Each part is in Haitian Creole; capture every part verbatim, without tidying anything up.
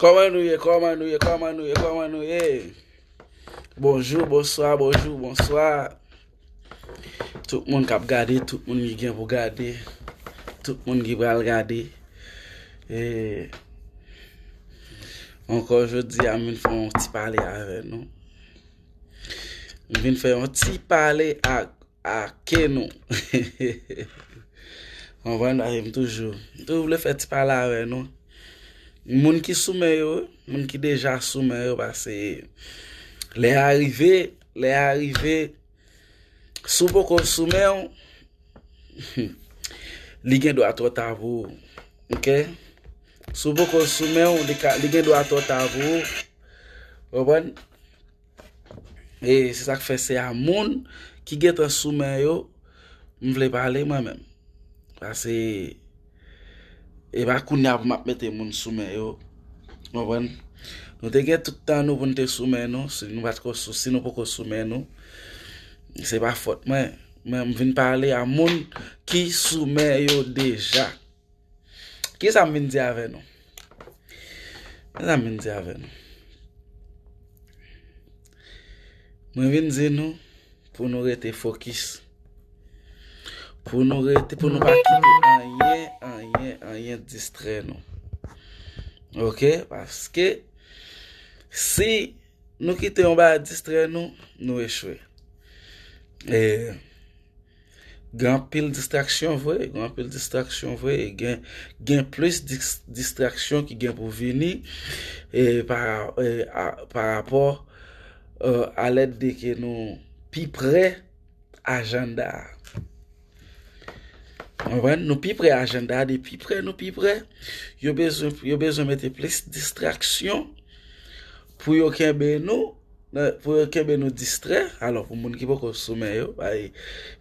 Kòman nou ye? Kòman nou ye? Kòman nou ye? Kòman nou ye? Bonjou, bonswa, bonjou, bonswa. Tout moun k ap gade, tout moun ki gen pou gade, tout moun ki pral gade. E, ankò jodi a, m vin fè yon ti pale avè nou. M vin fè yon ti pale ak, ak nou. Konprann? Paske m toujou, m toujou vle fè ti pale avè nou. Moun ki sou men yo, moun ki deja sou men yo, paske lè a rive, lè a rive, si w poko sou men w, li gen dwa twò ta pou ou. Oke? Si w poko sou men w, li ka, li gen dwa twò ta pou ou. Konprann? E se sa k fè se a moun ki gentan sou men yo, m vle pale mwen menm. Paske e pa kounye a pou m ap mete moun sou men yo. Konprann? Nou te gen tout tan nou pou n te sou men nou, si nou pa t ko sou, si nou poko sou men nou, se pa fòt mwen. Men m vin pale a moun ki sou men yo deja. Kisa m vin di avè nou? Kisa m vin di avè nou? Mwen vin di nou pou nou rete fokis. Pou nou rete, pou nou pa kite anyen, anyen, anyen distrè nou. Oke? Paske si nou kite yon bagay distrè nou, nou echwe. E, gen anpil distraksyon vre, gen anpil distraksyon vre, e gen, gen plis dis-, distraksyon ki gen pou vini, e pa, e, a, pa rapò, e, a lèd de ke nou pi pre ajanda a. Konprann? Nou pi pre ajanda a, de pi pre nou pi pre, yo bezwen, yo bezwen mete plis distraksyon pou yo kenbe nou, nan, pou yo kenbe nou distrè. Alò, pou moun ki poko sou men yo, bay,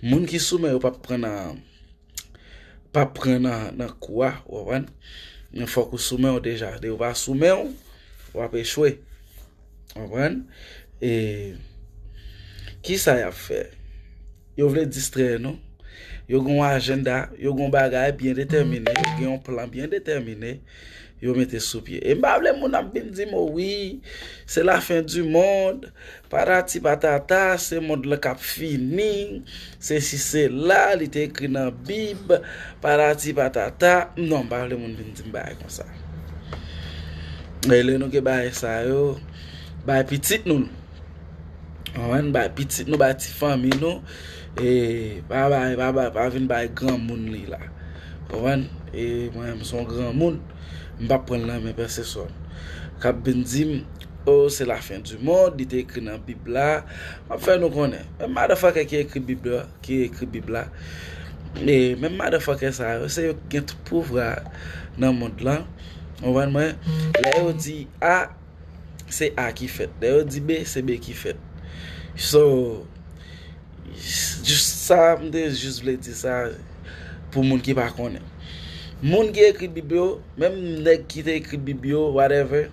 moun ki sou men yo p ap pran nan, p ap pran nan, nan kou a, w konprann? Men fòk ou sou men w deja. Depi w pa sou men w, w ap echwe. Konprann? E kisa y ap fè? Yo vle distrè nou. Yo gen yon ajanda, yo gen yon bagay byen detèmine, yo gen yon plan byen detèmine, yo mete sou pye. E m pa vle moun ap vin di m, "O wi, se la fen di mond, patati patata, se mond lan k ap fini, se si se la, li te ekri nan Bib, patati patata." Non, m pa vle moun vin di m bagay konsa. E lè nou gen bagay sa yo, bay pitit nou. Konprann? Bay pitit nou, bay ti fanmi nou. E pa bay, pa bay, pa vin bay granmoun li la. Konprann? E mwen, m se yon granmoun. M p ap pran l nan men pèsesòn k ap vin di m, "O, se la fen di mond, li te ekri nan Bib la." M ap fè nou konnen. Menm motherfucker ki ekri Bib la, ki ekri Bib la. E menm motherfucker sa yo, se yo ki gen tout pouvwa nan mond lan. Konprann mwen? Lè yo di A, se A ki fèt. Lè yo di B, se B ki fèt. So, jis sa, m te jis vle di sa pou moun ki pa konnen. Moun ki ekri Bib yo, menm nèg ki te ekri Bib yo, whatever,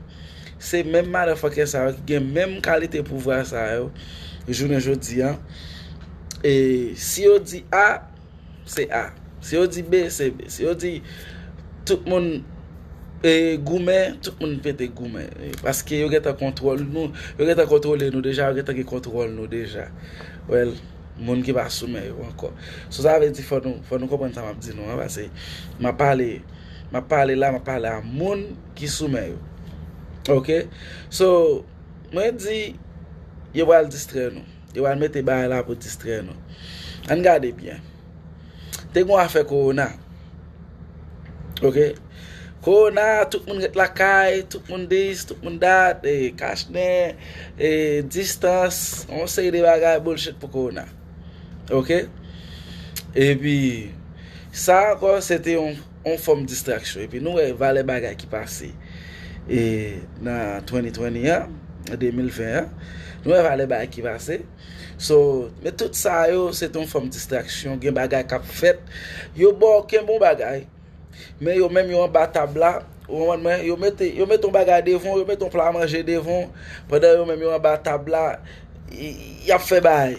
se menm motherfucker sa yo ki gen menm kalite pouvwa sa yo, jounen jodi a. E si yo di A, se A. Si yo di B, se B. Si yo di tout moun, e, goumen, tout moun pete goumen. E, paske yo gentan kontwòl nou, yo gentan kontwole nou deja, yo gentan gen kontwòl nou deja. Well, moun ki pa sou men yo ankò. So, sa vle di fò nou, fò nou konprann sa m ap di nou an, paske m ap pale, m ap pale la, m ap pale a moun ki sou men yo. Oke? So, mwen di, yo pral distrè nou. Yo pral mete bagay la pou distrè nou. Ann gade byen. Te gen afè kowona. Oke? Kowona, tout moun ret lakay, tout moun dis, tout moun dat, e, kachnen, e, distans, yon seri de bagay bullshit pou kowona. Oke? Epi, sa ankò, se te yon, yon fòm distraksyon. Epi, nou wè valè bagay ki pase, e, nan twenty twenty an, de mil ven an. Nou wè valè bagay ki pase. So, men tout sa yo, se te yon fòm distraksyon. Gen bagay k ap fèt. Yo ba w kenbe yon bagay. Men yo menm yo anba tab la. Ou konprann mwen? Yo mete, yo mete yon bagay devan w, yo mete yon pla manje devan w. Pandan yo menm yo anba tab la, y, y ap fè bagay.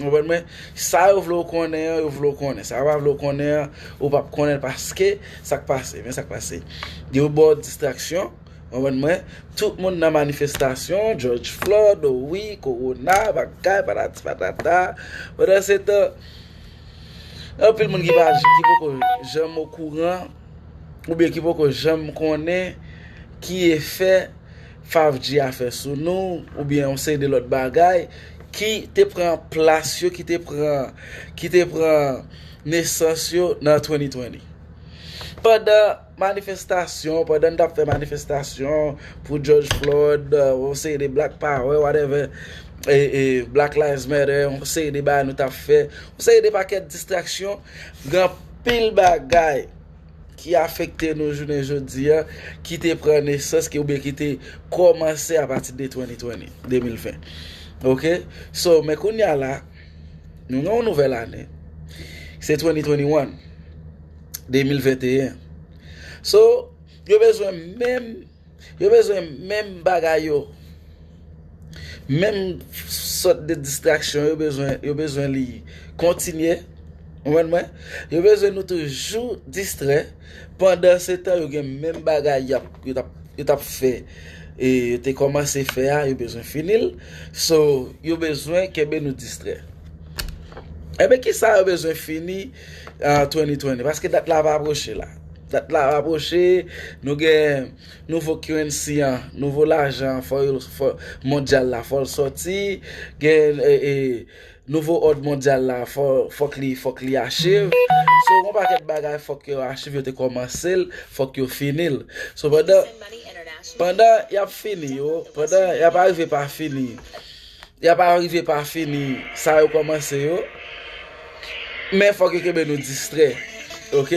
Ou konprann mwen? Sa yo vle w konnen an, yo vle w konnen. Sa yo pa vle w konnen an, ou p ap konnen l paske sa k pase. Men sa k pase. Yo ba w distraksyon. Konprann mwen? Tout moun nan manifestasyon, George Floyd, o wi, kowona, bagay, patati patata. Pandan se tan, anpil moun ki pa, ki poko janm okouran, oubyen ki poko janm konnen ki efè five G a fè sou nou, oubyen yon seri de lòt bagay, ki te pran plas yo, ki te pran, ki te pran nesans yo nan twenty twenty. Pandan manifestasyon, pandan n t ap fè manifestasyon pou George Floyd, yon seri de Black Power, whatever, e, e, Black Lives Matter, yon seri de bagay nou t ap fè, yon seri de pakèt distraksyon, gen anpil bagay ki afekte nou jounen jodi a, ki te pran nesans, ki, oubyen ki te kòmanse apati de twenty twenty, de mil ven. Ok? So, men kounye a la, nou nan yon nouvèl ane. Se twenty twenty-one, de mil venteyen. So, yo bezwen menm, yo bezwen menm bagay yo. Menm sòt de distraksyon yo bezwen, yo bezwen li kontinye. Konprann mwen? Yo bezwen nou toujou distrè. Pandan se tan, yo gen menm bagay y ap, yo t ap, yo t ap fè. E yo te kòmanse fè a, yo bezwen fini l. So, yo bezwen kenbe nou distrè. Enben, ki sa yo bezwen fini an twenty twenty? Paske dat la ap apwoche la. Dat la ap apwoche, nou gen nouvo currency an, nouvo lajan, fò yo, fò, mondyal la, fò l sòti, gen, e, e, nouvo òd mondyal la, fò, fòk li, fòk li achiv. So, yon pakèt bagay fòk yo achiv, yo te kòmanse l, fòk yo fini l. So, pandan, pandan y ap fini yo, pandan y ap arive pa fini, y ap arive pa fini sa yo kòmanse yo, men fòk yo kenbe nou distrè, ok?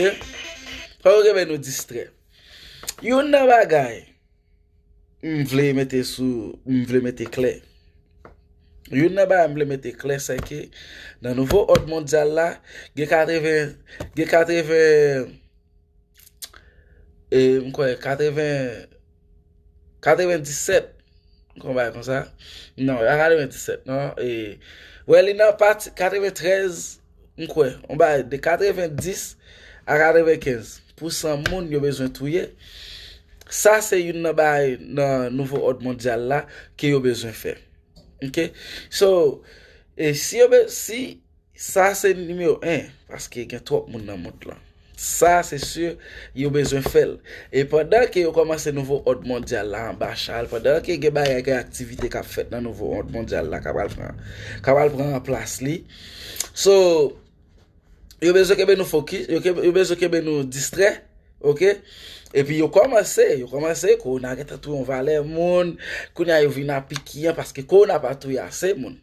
Fòk yo kenbe nou distrè. Youn nan bagay m vle mete sou, m vle mete klè. Youn nan bagay m vle mete klè, se ke nan nouvo òd mondyal la, gen katreven, gen katreven, e, m kwè katreven, katrevendisèt, m kwè yon bagay konsa. Non, pa katrevendisèt, non. E, wè, li nan pati katreventrèz, m kwè, yon bagay de katrevendis a katrevenkenz pousan moun yo bezwen touye. Sa se youn nan bagay nan nouvo òd mondyal la ke yo bezwen fè. Ok? So, e si yo be-, si sa se nimewo en, paske gen twòp moun nan mond lan. Sa, se si, yo bezwen fè l. E pandan ke yo kòmanse nouvo òd mondyal la anba chal, pandan ke gen bagay, gen aktivite k ap fèt nan nouvo òd mondyal la, k ap pral pran, k ap pral pran plas li. So, yo bezwen kenbe nou fokis, yo, ke-, yo bezwen kenbe nou distrè, ok? Epi yo kòmanse, yo kòmanse, kowona gentan touye yon valè moun, kounye a yo vin apiki an, paske kowona pa touye ase moun.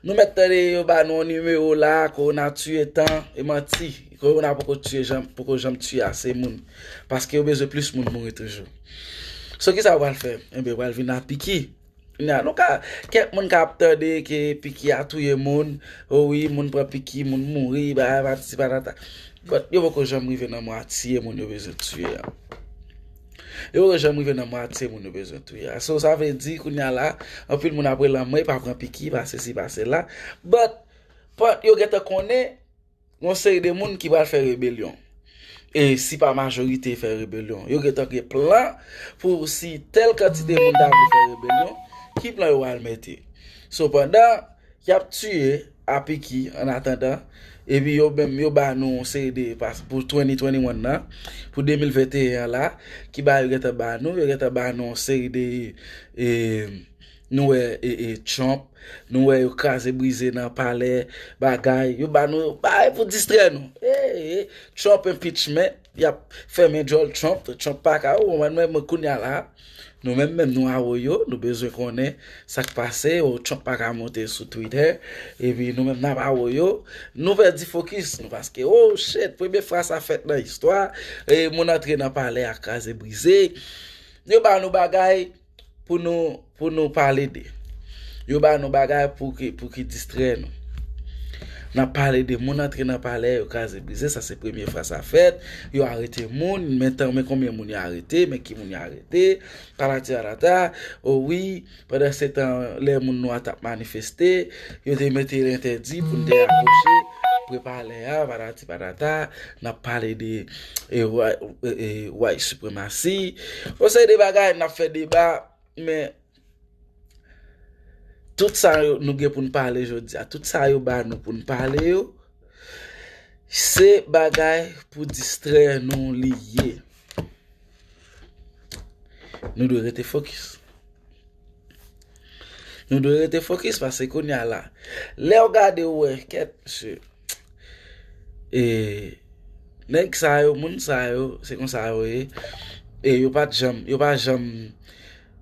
Nou mèt tande yo ba nou yon nimewo la, kowona tiye tan, e manti. Kowona poko tiye janm, poko janm tiye ase moun. Paske yo bezwen plis moun mouri toujou. So, ki sa yo pral fè? Enben, yo pral vin apiki. Kounye a, nou ka, kèk moun ka ap tande ke piki a touye moun. O wi, moun pran piki, moun mouri, bagay patati patata. But yo poko janm rive nan mwatye moun yo bezwen tiye a. Yo poko janm rive nan mwatye moun yo bezwen touye a. So, sa vle di, kounye a la, anpil moun ap rele anmwe, pa pran piki, pa sesi, pa sela. But, but yo gentan konnen yon seri de moun ki pral fè rebelyon. E si pa majorite fè rebelyon, yo gentan gen plan pou si tèl kantite moun ta vle fè rebelyon, ki plan yo pral mete? So, pandan y ap tiye a piki an atandan, epi yo menm yo ba nou yon seri de pas pou twenty twenty-one nan, pou de mil venteyen an la, ki ba yo gentan ba nou, yo gentan ba nou yon seri de, e, nou wè, e, e, Trump, nou wè yo kraze brize nan palè, bagay, yo ba nou bagay pou distrè nou. E, e, Trump impeachment, y ap fèmen djòl Trump, Trump pa ka, ou konprann mwen, mwen kounye a la, nou menm menm nou awoyo, nou bezwen konnen sa k pase, o Trump pa ka monte sou Twitter, epi nou menm n ap awoyo, nou pèdi fokis nou, paske, oh shit, premye fwa sa fèt nan istwa, e moun antre nan palè a kraze brize, yo ba nou bagay, pou nou, pou nou pale de. Yo ba nou bagay pou ki, pou ki distrè nou. N ap pale de moun antre nan palè, yo kraze brize, sa se premye fwa sa fèt. Yo arete moun, men tan, men konbyen moun yo arete, men ki moun yo arete, patati patata. O wi, pandan se tan, lè moun nwa t ap manifeste, yo te mete l entèdi pou n te apwoche. Prepalè a, patati patata, n ap pale de e, wa- e, e, white supremacy. Yon seri de bagay, n ap fè deba, men tout sa yo nou gen pou n pale jodi a, tout sa yo ba nou pou n pale yo, se bagay pou distrè nou li ye. Nou dwe rete fokis. Nou dwe rete fokis paske kounye a la, lè w gade w wè, kèt, mesye, e, nèg sa yo, moun sa yo, se konsa yo ye. E yo pa t janm, yo pa janm,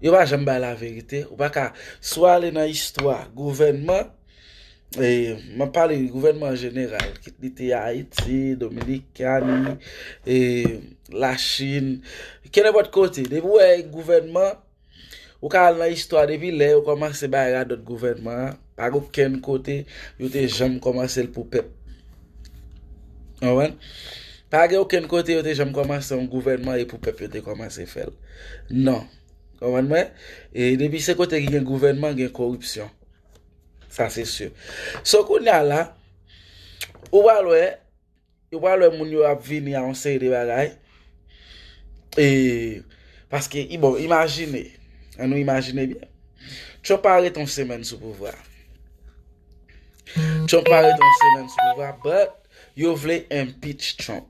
yo pa janm bay laverite. Ou pa ka, si w ale nan istwa gouvènman, e, m ap pale gouvènman an jeneral, kit li te Ayiti, Dominikani, e, Lachin, kenenpòt kote. Depi w wè gouvènman, ou ka al nan istwa depi lè yo kòmanse bay radòt gouvènman an, pa gen okenn kote yo te janm kòmanse l pou pèp. Konprann? Pa gen okenn kote yo te janm kòmanse yon gouvènman e pou pèp yo te kòmanse fè l. Non. Konprann mwen? E depi se kote ki gen gouvènman, gen koripsyon. Sa se si. So kounye a la, ou pral wè, ou pral wè moun yo ap vini a yon seri de bagay. E, paske, i- bon, imajine. An nou imajine byen. Trump pa ret yon semèn sou pouvwa. Trump pa ret yon semèn sou pouvwa, but yo vle impeach Trump.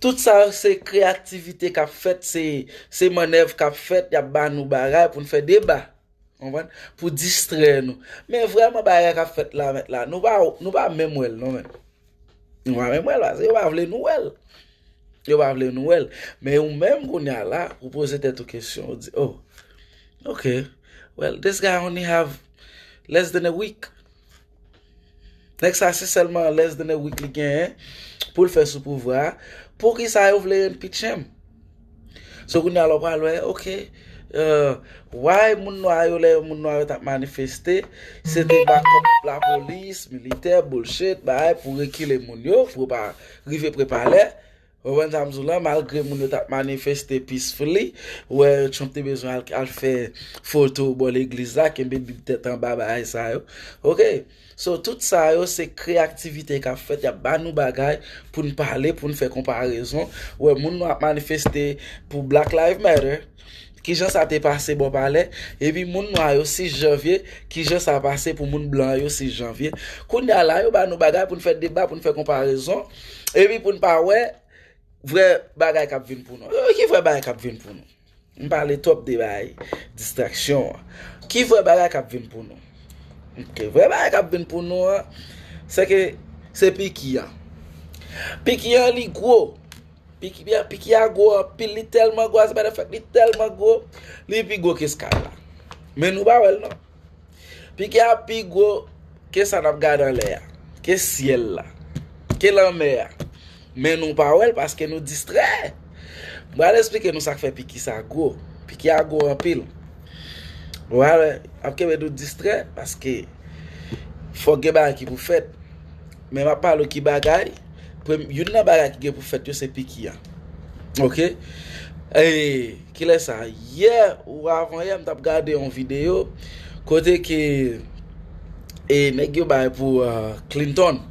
Tout sa yo se kreyativite k ap fèt, se, se mannèv k ap fèt, y ap ba nou bagay pou n fè deba. Konprann? Pou distrè nou. Men vrèman bagay k ap fèt la mèt la, nou pa, nou pa menm wè l non, men. Nou pa menm wè l, paske yo pa vle nou wè l. Yo pa vle nou wè l. Men ou menm kounye a la, ou poze tèt ou kesyon, ou di, oh, ok, well, this guy only have less than a week. Nèg sa se sèlman less than a week li genyen pou l fè sou pouvwa a. Poukisa yo vle impeach him? So kounye a la w pral wè, ok, euh, why moun nwa yo, lè moun nwa yo t ap manifeste, se te backup lapolis, militè, bullshit, bagay pou rekile moun yo, pou yo pa rive pre palè. Ou konprann sa m di w la, malgre moun yo t ap manifeste peacefully, ou wè Trump te bezwen al, al fè foto bò legliz la, kenbe Bib tèt anba, bagay sa yo. Ok. So, tout sa yo se kreyativite k ap fèt, y ap ba nou bagay pou n pale, pou n fè konparezon. Ou wè moun nwa ap manifeste pou Black Lives Matter, kijan sa te pase bò palè, epi moun nwa yo sis janvye, kijan sa pase pou moun blan yo sis janvye. Kounye a la, yo ba nou bagay pou n fè deba, pou n fè konparezon, epi pou n pa wè vrè bagay k ap vin pou nou. Ki vrè bagay k ap vin pou nou? M pale twòp de bagay, distraksyon an. Ki vrè bagay k ap vin pou nou? Ok, vrè bagay k ap vin pou nou an, se ke se piki an. Piki an, li gwo. Piki, piki a gwo anpil, li tèlman gwo, as a matter of fact, li tèlman gwo, li pi gwo ke sky la. Men nou pa wè l non. Piki a pi gwo ke sa n ap gade anlè a, ke syèl la, ke lanmè a. Men nou pa wè l paske nou distrè. M pral esplike nou sa k fè piki sa gwo. Piki a gwo anpil. Ou pral wè, ap kenbe nou distrè paske fòk gen bagay ki pou fèt. Men m ap pale w ki bagay. Premye, youn nan bagay ki gen pou fèt yo se piki an. Ok? E, kilè sa? Yè ou avan yè, m t ap gade yon videyo kote ke e, nèg yo bay pou uh, Clinton.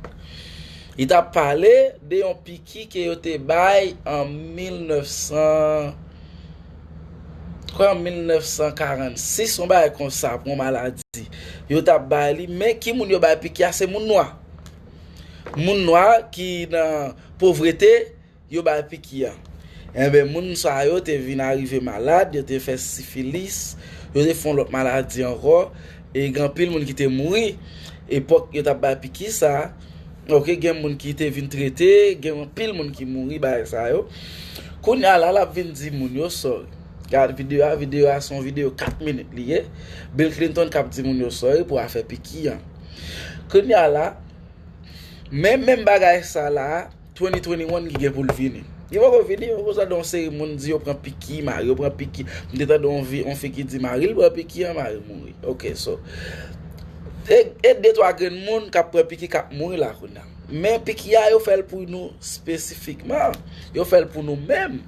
Li t ap pale de yon piki ke yo te bay an mil nèf san, kwè an mil nèf san karannsis, yon bagay konsa, pou yon maladi. Yo t ap bay li, men ki moun yo bay piki a? Se moun nwa. Moun nwa ki nan povrete, yo bay piki a. Enben, moun sa yo te vin arive malad, yo te fè sifilis, yo te fè yon lòt maladi ankò, e gen anpil moun ki te mouri. Epòk yo t ap bay piki sa, ok, gen moun ki te vin trete, gen anpil moun ki mouri, bagay sa yo. Kounye a la, l ap vin di moun yo sòri. Gade videyo a, videyo a se yon videyo kat minit li ye. Bill Clinton k ap di moun yo sòri pou afè piki an. Kounye a la, men menm bagay sa la, twenty twenty-one ki gen pou l vini. Li poko vini, ou tande yon seri moun di yo pran piki, mari yo pran piki. M te tande yon vi, yon fi ki di mari l pran piki an, mari l mouri. Ok, so. E, e de twa grenn moun k ap pran piki k ap mouri la kounye a. Men piki a, yo fè l pou nou espesifikman. Yo fè l pou nou menm.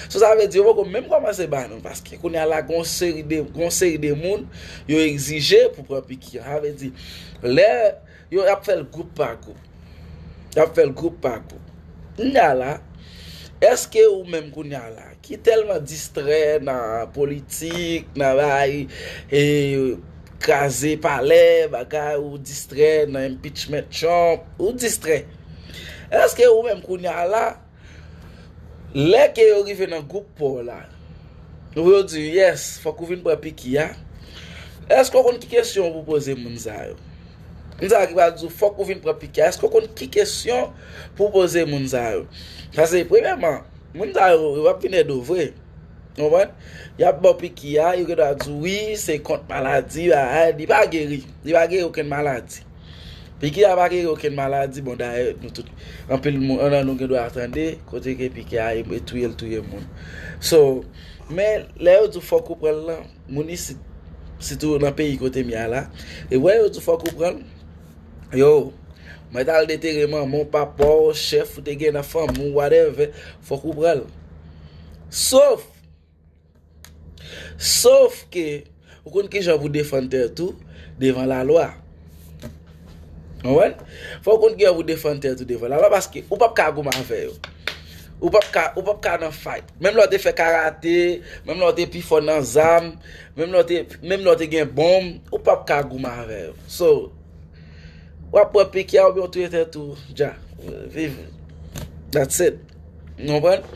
So, sa vle di, yo poko menm kòmanse ba nou, paske kounye a la, gon seri de, gon seri de moun, yo egzije pou pran piki an. Sa vle di, lè Yo ap fè l gwoup pa gwoup. Y ap fè l gwoup pa gwoup. Kounya la, èske ou menm kounya la, ki tèlman distrè nan politik, nan bay, e, kraze palè, bagay, ou distrè nan impeachment Trump, ou distrè. Èske ou menm kounya la, lè ke yo rive nan gwoup pa w la, ou yo di, yes, fòk ou vin pran piki a. Èske w konn ki kesyon pou poze moun sa yo? Moun sa yo ki pral di w fòk ou vin pran piki a, èske w konn ki kesyon pou poze moun sa yo? Paske, premyèman, moun sa yo, yo ap vin èd ou vre. Ou konprann? Y ap ba w piki a, yo gen dwa di w, wi, se kont maladi, bagay, li pa geri. Li pa geri okenn maladi. Piki a pa geri okenn maladi, bon, dayè, nou tout, anpil moun, nan nou gen dwa tande, kote ke piki a, e, e touye l, touye moun. So, men, lè yo di w fòk ou pran l lan, moun isit, sitou nan peyi kote m ye a la, e wè yo di w fòk ou pran l, yo, mwen t al detere manman w, papa w, chèf ou te gen nan fanmi w, whatever, fòk ou pran l. Sof, sof ke, ou konn kijan pou defann tèt ou devan lalwa. Ou konprann? Fò w konn kijan pou defann tèt ou devan lalwa, paske ou p ap ka goumen avè yo. Ou p ap ka, ou p ap ka nan fight. Menm lè w te fè karate, menm lè w te pi fò nan zam, menm lè w te, menm lè w te gen bonm, ou p ap ka goumen avè yo. So, w ap pran piki a oubyen w touye tèt ou, dja. Viv. That's it. Ou konprann?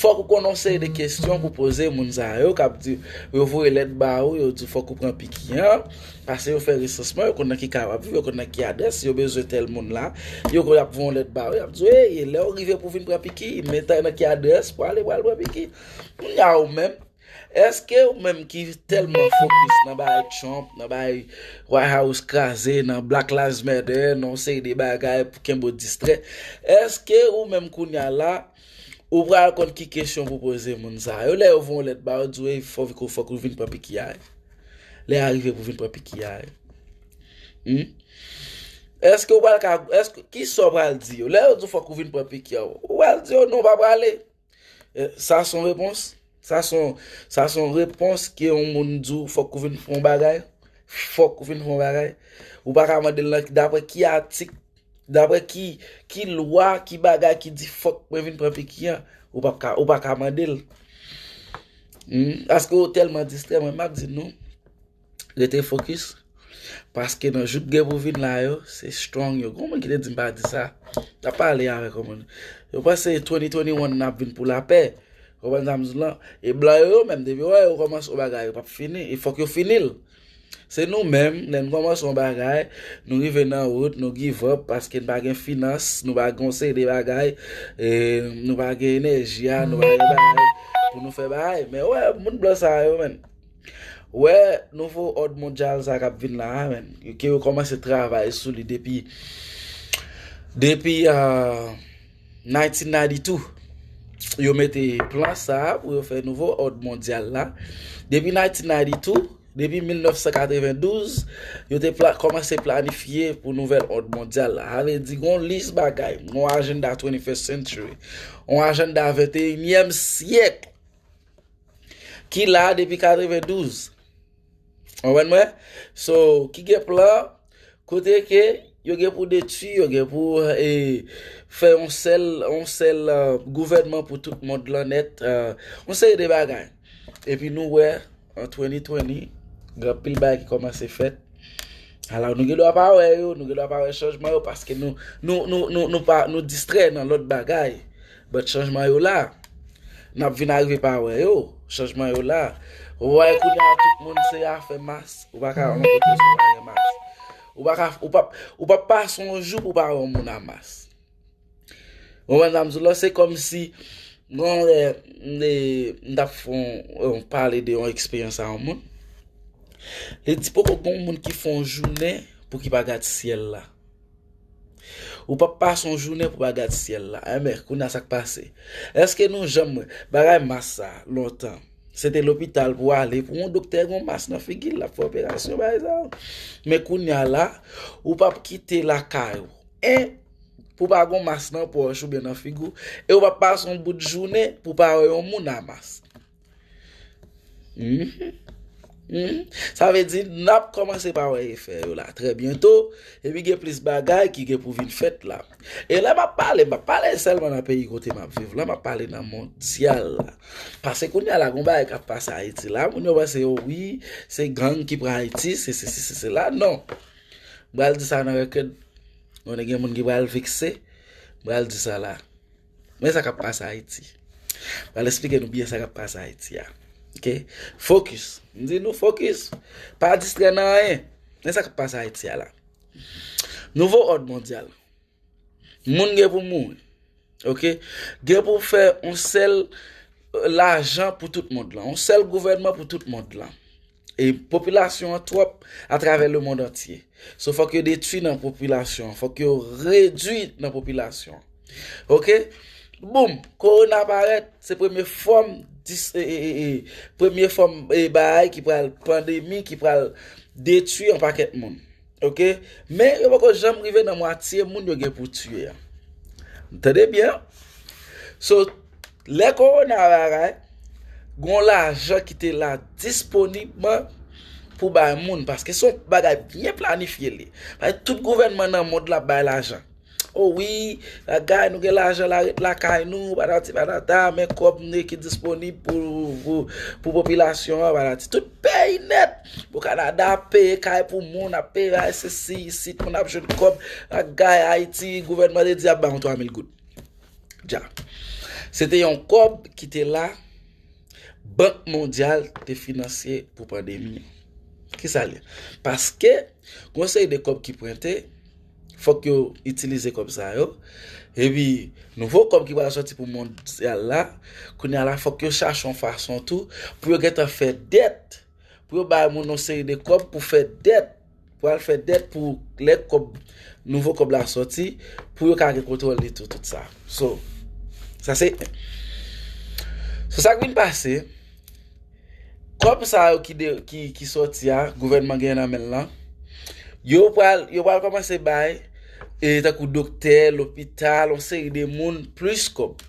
Fòk ou konn yon seri de kesyon pou poze moun sa yo, k ap di, yo voye lèt ba ou, yo di fòk ou pran piki an, paske yo fè resansman, yo konn nan ki kay w ap viv, yo konn nan ki adrès, yo bezwen tèl moun la, yo konn ap voye yon lèt ba ou, y ap di w, hey, lè w rive pou w vin pran piki, men nan ki adrès, pou ale, pou al pran piki. Kounya ou menm, èske ou menm ki tèlman fokis nan bagay Trump, nan bagay White House kraze, nan Black Lives Matter, nan yon seri de bagay pou kenbe w distrè, èske ou menm kounya la, ou pral konn ki kesyon pou poze moun sa yo? Lè yo voye yon lèt ba ou, di w, hey, fò, fò, fòk ou vin pran piki a. Lè a rive pou vin pran piki a. Hmm? Èske ou pral ka, èske, kisa w pral di yo? Lè yo di w fòk ou vin pran piki a, ou pral di yo non, ou pa prale? E, sa se yon repons? Sa se yon, sa se yon repons ke yon moun di w fòk ou vin fè yon bagay? Fòk ou vin fè yon bagay? Ou pa ka mande l nan, dapre ki atik, dapre ki, ki lwa, ki bagay ki di fòk mwen vin pran piki an? Ou p ap ka, ou pa ka mande l. Hmm? Paske ou tèlman distrè, mwen, m ap di nou. Rete fokis. Paske nan jou k gen pou vin la yo, se strong yo. Gon moun ki te di m pa di sa. M t ap pale avèk yon moun. Yo panse twenty twenty-one n ap vin pou lapè. Konprann sa m di w lan? E blan yo, yo menm, depi yo wè yo kòmanse yon bagay, yo p ap fini. E fòk yo fini l. Se nou menm, lè n kòmanse yon bagay, nou rive nan wout, nou give up, paske n pa gen finans, nou pa gen yon seri de bagay, e, nou pa gen enèji a, nou pa gen bagay pou nou fè bagay. Men wè, moun blan sa yo, menn. Wè, nouvo òd mondyal sa k ap vin la a, menn. Ke yo kòmanse travay sou li depi, depi, ah, nineteen ninety-two. Yo mete plan sa a pou yo fè nouvo òd mondyal la. Depi nineteen ninety-two, depi mil nèf san katrevendouz, yo te pla-, kòmanse planifye pou nouvèl òd mondyal la. Sa vle di, gon lis bagay, gon ajanda twenty-first century, yon ajanda venteyinyèm syèk. Ki la depi katrevendouz. Konprann mwen? So, ki gen plan, kote ke yo gen pou detwi, yo gen pou, e, fè yon sèl, yon sèl, e, gouvènman pou tout mond lan nèt, e, yon seri de bagay. Epi nou wè, an twenty twenty, gen anpil bagay ki kòmanse fèt. Alò, nou gen dwa pa wè yo, nou gen dwa pa wè chanjman yo, paske nou, nou, nou, nou, nou pa, nou distrè nan lòt bagay. But chanjman yo la. N ap vin arive pa wè yo. Chanjman yo la. Ou wè kounya tout moun se afè mas. Ou pa ka yon kote san pa gen mas. Ou pa ka, ou p ap, ou p ap pase yon jou pou pa wè yon moun a mas. Ou konprann sa m di w la? Se kòmsi, gon lè, m te, m t ap fè yon, yon pale de yon eksperyans a yon moun. Li di poko gon moun ki fè yon jounen pou ki pa gad syèl la. Ou p ap pase yon jounen pou pa gad syèl la. Enben, kounya sa k pase? Èske nou janm wè bagay mas sa lontan? Se te lopital pou w ale, pou yon doktè gon mas nan figi l, l ap fè operasyon, bagay sa yo. Men kounya la, ou p ap kite lakay ou. En, pou pa gon mas nan pòch oubyen nan figi w, e ou p ap pase yon bout jounen pou pa wè yon moun a mas. Mhm. Hmm? Sa vle di, n ap kòmanse pa wè efè yo la trè byento, epi gen plis bagay ki gen pou vin fèt la. E lè m ap pale, m ap pale sèlman nan peyi kote m ap viv la, m ap pale nan mondyal la. Paske kounye a la, gon bagay k ap pase Ayiti la, moun yo panse, o wi, se gang ki pran Ayiti, se se se se se la. Non. M pral di sa nan rèkèd. Konnen gen moun ki pral vekse. M pral di sa la. Men sa k ap pase Ayiti. M pral eksplike nou byen sa k ap pase Ayiti a. Oke? Fokis. M di nou fokis. Pa distrè nan anyen. Men sa k ap pase Ayiti a la. Nouvo òd mondyal. Moun gen pou mouri. Oke? Gen pou fè yon sèl, euh, lajan pou tout mond lan. Yon sèl gouvènman pou tout mond lan. E popilasyon an twòp atravè lemonn antye. So, fòk yo detwi nan popilasyon an. Fòk yo redwi nan popilasyon an. Oke? Boum! Kowona parèt, se premye fòm dis, e, e, e, e, premye fòm, e, bagay ki pral pandemi, ki pral detwi yon pakèt moun. Oke? Men yo poko janm rive nan mwatye moun yo gen pou tiye a. Tande byen? So, lè kowona bagay, gon lajan ki te la disponibman pou bay moun, paske se yon bagay byen planifye li. Paske tout gouvènman nan mond la bay lajan. O wi, bagay, nou gen lajan la, ret lakay nou, patati patata, men kòb nou ki disponib pou, pou, pou popilasyon an, patati. Tout peyi nèt. Pou Kanada ap peye kay pou moun, ap peye bay sesi, isit, moun ap jwenn kòb, bagay, Ayiti, gouvènman te di ap ba yon twa mil goud. Dja. Se te yon kòb ki te la, Bank Mondyal te finanse pou pandemi. Kisa l ye? Paske, gon seri de kòb ki prente, fòk yo itilize kòb sa yo. Epi, nouvo kòb ki pral sòti pou mondyal la, kounye a la, fòk yo chache yon fason tou pou yo gentan fè dèt, pou yo bay moun yon seri de kòb pou fè dèt, pou al fè dèt pou lè kòb, nouvo kòb la sòti, pou yo ka gen kontwòl li tou, tout sa. So, sa se So, sa k vin pase, kòb sa yo ki, de, ki, ki sòti a, gouvènman gen nan men l lan, yo pral, yo pral kòmanse bay, e, tankou doktè, lopital, yon seri de moun, plis kòb.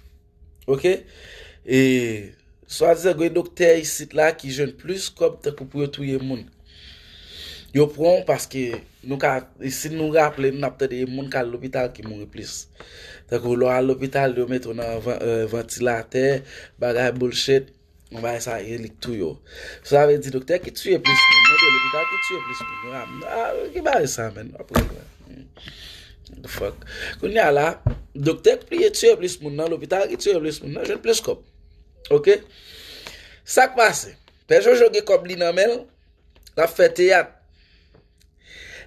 Oke? E, swadizan gen doktè isit la ki jwenn plis kòb tankou pou yo touye moun. Yo pran w paske nou ka, si nou raple, nou ap tande moun k al lopital ki mouri plis. Tankou lè w al lopital, yo mete w nan van-, eh, vantilatè, bagay bullshit, yon bagay sa ye li k touye w. Sa vle di doktè ki tiye plis moun, non, de lopital ki tiye plis moun, non, a, a, ki bagay sa, menn, w ap ri, the fuck. Kounye a la, doktè k plis tiye plis moun nan, lopital ki tiye plis moun nan, jwenn plis kòb. Oke? Sa k pase? Pè Jojo gen kòb li nan men l, l ap fè teyat.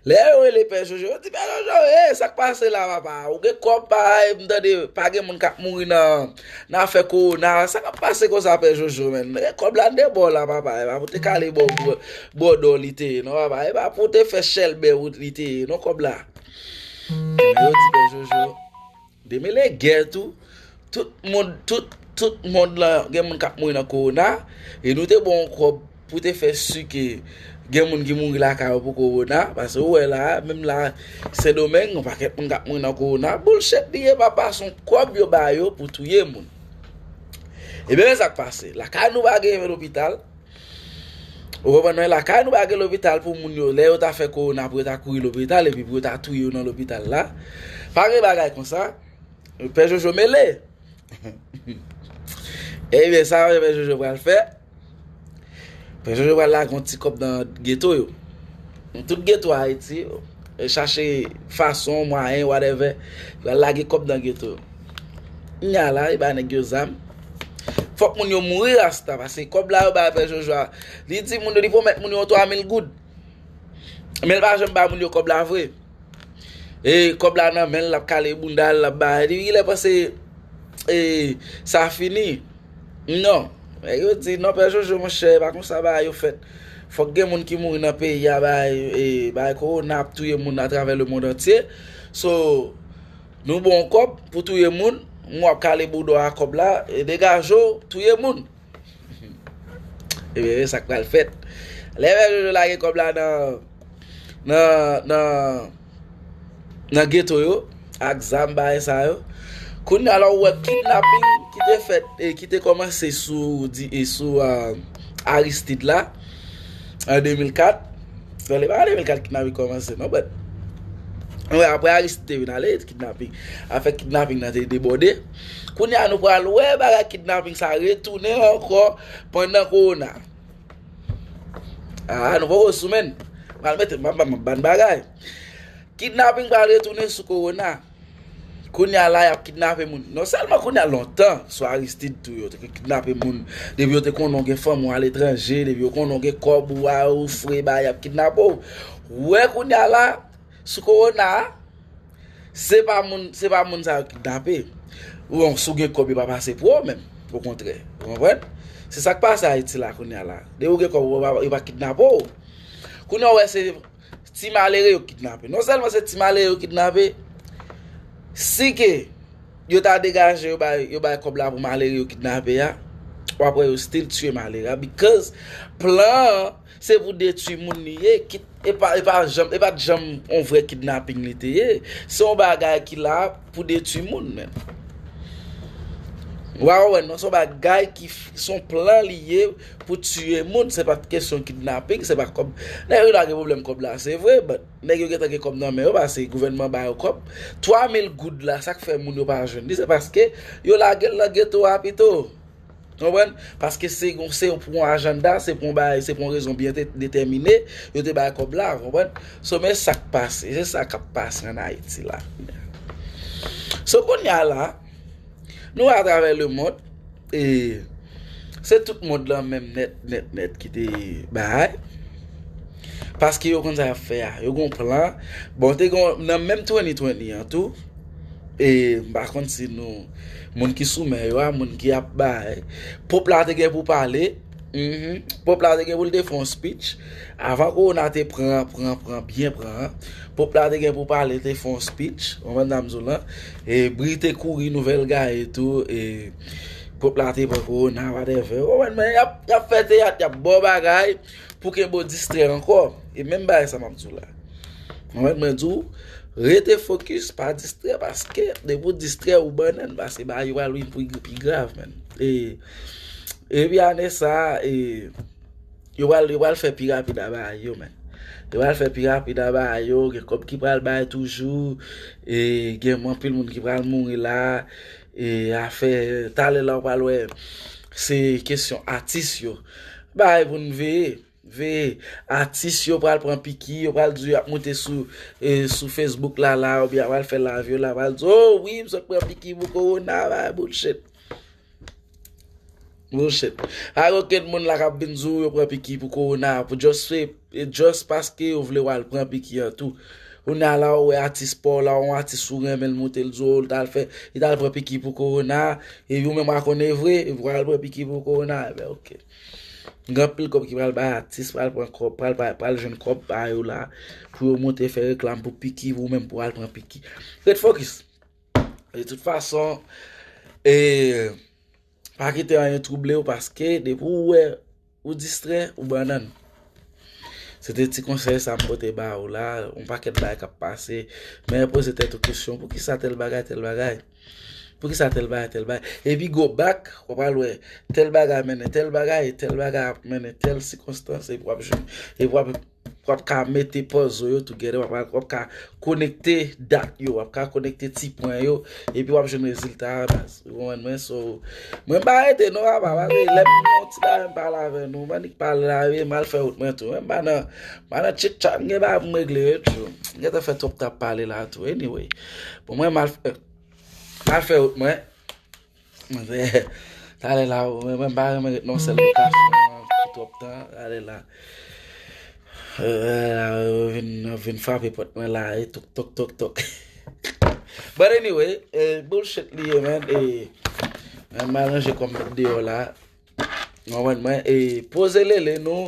Lè yo rele Pè Jojo, yo di, "Pè Jojo, e, sa k pase la, papa? Ou gen kòb, pa, m tande, pa gen moun k ap mouri nan, nan afè kowona. Sa k ap pase konsa, Pè Jojo, menn? E, kòb la, n de bò la, papa. E pa pou te kale bò, bò, bòdò li te ye, non, papa. E pa pou te fè chèlbè wout li te ye, non, kòb la." Yo di Pè Jojo, demele gè tou. Tout moun, tout, tout mond lan, gen moun k ap mouri nan kowona. E nou te ba w kòb pou te fè si ke gen moun ki mouri lakay yo pou kowona. Paske ou wè la, menm la, Sendomeng, yon pakèt moun k ap mouri nan kowona. Bullshit li ye, papa, se yon kòb yo ba yo pou touye moun. Ebyen, men sa k pase. Lakay nou pa gen lopital. Ou konprann mwen? Lakay nou pa gen lopital pou moun yo. Lè yo ta fè kowona pou yo ta kouri lopital epi pou yo ta touye yo nan lopital la. Pa gen bagay konsa. Pè Jojo mele. Ebyen, sa Pè Jojo pral fè? Pè Jojo pral lage yon ti kòb nan geto yo. Tout geto Ayiti, e chache fason, mwayen, whatever. Pral lage kòb nan geto yo. Nya la, e ba nèg yo zam. Fòk moun yo mouri rasta, paske kòb la yo bay Pè Jojo a. Li di moun yo, li pwomèt moun yo twa mil goud. Men l pa janm ba moun yo kòb la vre. E kòb la nan men l, l ap kale bounda l, l ap bay. Li genlè panse, e, sa fini. Non. Nèg yo di, "Non, Pè Jojo, monchè, e pa konsa bagay yo fèt. Fòk gen moun ki mouri nan peyi a, bay, e, bay kowona ap touye moun atravè lemonn antye. So, nou ba w kòb pou touye moun, w ap kale bounda w ak kòb la, e degaje w, touye moun." Ebyen, e sa k pral fèt. Lè Pè Jojo lage kòb la nan, nan, nan, nan geto yo, ak zam, bagay sa yo. Kounye a la, ou wè kidnaping ki te fèt, e ki te kòmanse sou, di, e sou, ah, Aristide la. an de mil kat. Fè li pa an de mil kat kidnaping kòmanse, non, but. Anyway, apre Aristide te vin ale, kidnaping, afè kidnaping nan te debòde. Kounye a, nou pral wè bagay kidnaping sa retounen ankò pandan kowona. Ah, nou poko sou, menn. M al mete, m ap, m ap bann bagay. Kidnaping pral retounen sou kowona. Kounye a la, y ap kidnape moun. Non sèlman kounye a, lontan, sou Aristide tou, yo te kidnape moun. Depi yo te konnen w gen fanmi w aletranje, depi yo konnen w gen kòb ou a, ou fre ba, y ap kidnape w. Ou wè kounye a la, sou kowona a, se pa moun, se pa moun sa yo kidnape. Ou si w gen kòb, yo pa pase pou ou menm. Okontrè. Ou konprann? Se sa k pase Ayiti la kounye a la. Depi w gen kòb, yo pa, yo pa kidnape w. Kounye a, w wè se ti malere yo kidnape. Non sèlman se ti malere yo kidnape, si ke yo ta degaje, yo bay, yo bay kòb la pou malere yo kidnape a, w ap wè yo still tiye malere a, because plan an se pou detwi moun li ye, kit, e pa, e pa janm, e pa t janm on vrè kidnaping li te ye. Se yon bagay ki la pou detwi moun, menn. Ou pa wè, non, se yon bagay ki f-, se yon plan li ye pou tiye moun. Se pa t kesyon kidnaping, se pa kòb. Nèg yo la gen pwoblèm kòb la, se vre, but nèg yo gentan gen kòb nan men yo, paske gouvènman ba yo kòb. Twa mil goud la, sa k fè moun yo pa jwenn li, se paske yo lage l nan geto a pito. Konprann? Paske se gon, se pou yon ajanda, se pou yon bagay, se pou yon rezon byen te-, detèmine, yo te bay kòb la, konprann? So, men sa k pase, se sa k ap pase ann Ayiti la. So, kounye a la, nou atravè lemonn, e se tout mond lan menm nèt, nèt, nèt ki te bay. Paske yo konn sa y ap fè a. Yo gon plan. Bon, te gon, nan menm twenty twenty an tou, e m pa konn si nou, moun ki sou men yo a, moun ki ap bay. Pòp la te gen pou pale. Mhm. Pòp la te gen pou l te fè yon speech. Avan kowona te pran, pran, pran, byen pran. Pòp la te gen pou pale, te fè yon speech. Ou konprann sa m di w lan? E bri te kouri, nouvèl gaye tou. E pòp la te pran kowona, whatever. Ou konprann, men y ap, y ap fè teyat, y ap ba w bagay pou kenbe w distrè ankò. E menm bagay sa m ap di w la. Ou konprann, mwen di w, rete fokis, pa distrè, paske depi w distrè, ou bannann, paske bagay yo pral vin pi, pi grav, menn. E, epi ane sa, e, yo pral, yo pral fè pi rapid a bagay yo, menn. Yo pral fè pi rapid a bagay yo, gen kòb ki pral bay toujou, e, gen anpil moun ki pral mouri la, e, afè, talè la, ou pral wè, se kesyon atis yo. Bagay pou n veye. Veye, atis yo pral pran piki, yo pral di y ap moute sou, e, sou Facebook la, la, oubyen y ap al fè live yo la, pral di, "Oh, wi, m sot pran piki pou kowona, bay bullshit." Bullshit. Pa gen okenn moun la k ap vin di w yo pran piki pou kowona, pou just, e, just paske yo vle w al pran piki an tou. Kounye a la, ou wè atis pa w la, yon atis ou renmen, l moute, l di w, l t al fè, li t al pran piki pou kowona, epi ou menm w a konnen vre, epi w al pran piki pou kowona, ebyen, oke. Gen anpil kòb ki pral bay atis, pral pran kòb, pral bay, pral jwenn kòb pa yo la, pou yo monte fè reklam pou piki, pou ou menm pou w al pran piki. Ret fokis. De tout fason, e, pa kite anyen twouble w, paske depi w wè ou distrè, ou bannann. Se te ti konsèy sa m pote ba ou la, yon pakèt bagay k ap pase. Men poze tèt ou kesyon, poukisa tèl bagay, tèl bagay? Poukisa tèl bagay, tèl bagay? Epi go back, w ap al wè tèl bagay mennen tèl bagay, e tèl bagay ap mennen tèl sikonstans, epi w ap jwenn, epi w ap, w ap ka mete puzzle yo together, w ap, w ap ka konekte dat yo, w ap ka konekte ti pwen yo, epi w ap jwenn rezilta a, baz. Ou konprann mwen? So, mwen pa rete non, papa, paske lè m gen yon ti bagay m pale avè nou, m annik pale la, epi m al fè wout mwen tou. Mwen m pa nan, m pa nan chit chat, m gen bagay pou m regle, wi, tjou. M gentan fè twòp tan ap pale la tou, anyway. Bon, mwen m al fè, m al fè wout mwen. Talè la, mwen, mwen m pa renmen ret nan yon sèl lokasyon pou twòp tan. Talè la. Euh, vin, vin frape pòt mwen la, e tok, tok, tok, tok. But anyway, eh, bullshit li ye, man. E, mwen m al ranje kò m met deyò la. Ou konprann mwen? E poze lele nou,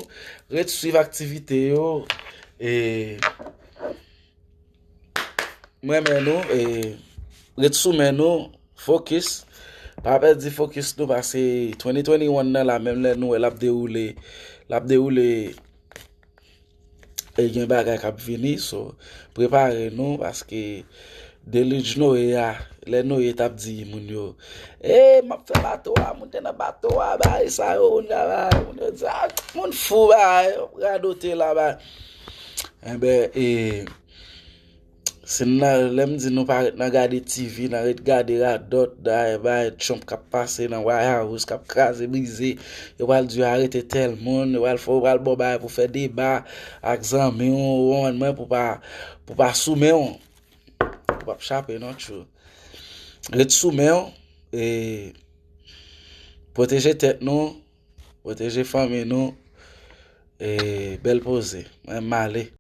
ret swiv aktivite yo. E m renmen nou, e ret sou men nou, fokis. Pa pèdi fokis nou, paske twenty twenty-one nan la, menm lè nou wè l ap dewoule, l ap dewoule, e gen bagay k ap vini, so, prepare nou, paske Delij Noye a, lè Noye t ap di moun yo, e, m ap fè bato a, moun te nan bato a, bagay sa yo, moun ka bagay, moun yo di, a, moun fou bagay, radote la bagay. Enben, e, si n nan, lè m di nou pa ret nan gade T V, nan ret gade radòt, bagay, bagay Trump k ap pase nan White House, k ap kraze, brize, yo pral di yo arete tèl moun, yo pral fè, yo pral ba w bagay pou fè deba ak zanmi w, ou konprann mwen, pou pa, pou pa sou men w. Ou p ap chape non, tjou. Ret sou men w, e pwoteje tèt nou, pwoteje fanmi nou, e bèl poze. Mwen m ale.